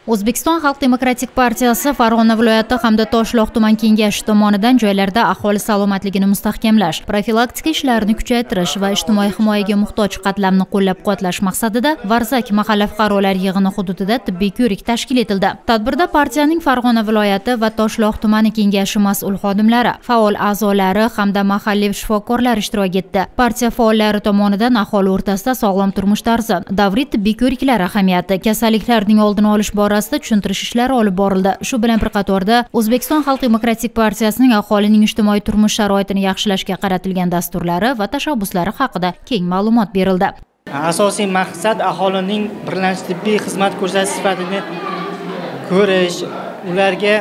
O'zbekiston Xalq demokratik partiyasi Farg'ona viloyati hamda Toshloq tuman kengashi tomonidan joylarda aholi salomatligini mustahkamlash, profilaktika ishlarini kuchaytirish va ijtimoiy himoyaga muhtoj qatlamni qo'llab-quvvatlash maqsadida Varzak mahalla fuqarolar yig'ini hududida tibbiy ko'rik tashkil etildi. Tadbirda partiyaning Farg'ona viloyati va Toshloq tumani kengashi mas'ul xodimlari, faol a'zolari hamda mahalliy shifokorlar ishtirok etdi. Partiya faollari tomonidan aholi o'rtasida sog'lom turmush tarzi, davriy tibbiy ko'riklar ahamiyati, kasalliklarning oldini olish borasida tushuntirish ishlari olib borildi. Shu bilan bir qatorda O'zbekiston Xalq demokratik partiyasining aholining ijtimoiy turmush sharoitini yaxshilashga qaratilgan dasturlari va tashabbuslari haqida keng ma'lumot berildi. Asosiy maqsad aholining birlamchi tibbiy xizmat ko'rsatish sifatini ko'rish, ularga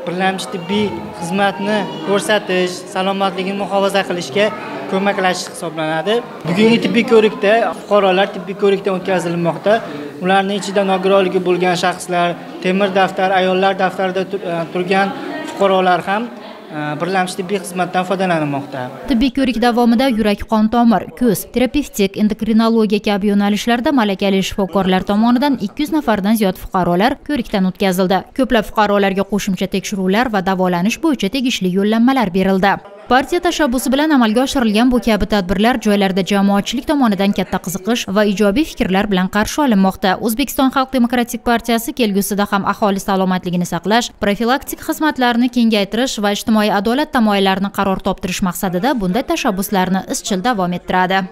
birlamchi tibbiy xizmatni ko'rsatish, salomatligini muhofaza qilishga ko'maklashish hisoblanadi. Bugungi tibbiy ko'rikda fuqarolar tibbiy ko'rikdan o'tkazilmoqda. Ularning ichida nogironligi bo'lgan shaxslar, temir daftar, ayollar daftarida turgan fuqarolar ham birlamchi tibbiy xizmatdan foydalanmoqda. Tibbiy ko'rik davomida yurak qon tomir, ko'z, terapevtik, endokrinologiya kabi yo'nalishlarda malakali shifokorlar tomonidan 200 nafardan ziyod fuqarolar ko'rikdan o'tkazildi. Ko'plab fuqarolarga qo'shimcha tekshiruvlar va davolanish bo'yicha tegishli yo'llanmalar berildi. Partiya tashabbusi bilan amalga oshirilgan bu kabi tadbirlar joylarda jamoatchilik tomonidan katta qiziqish va ijobiy fikrlar bilan qarshi olinmoqda. O'zbekiston Xalq demokratik partiyasi kelgusida ham aholi salomatligini saqlash, profilaktik xizmatlarni kengaytirish va ijtimoiy adolat tamoyillarini qaror toptirish maqsadida bunday tashabbuslarni izchil davom ettiradi.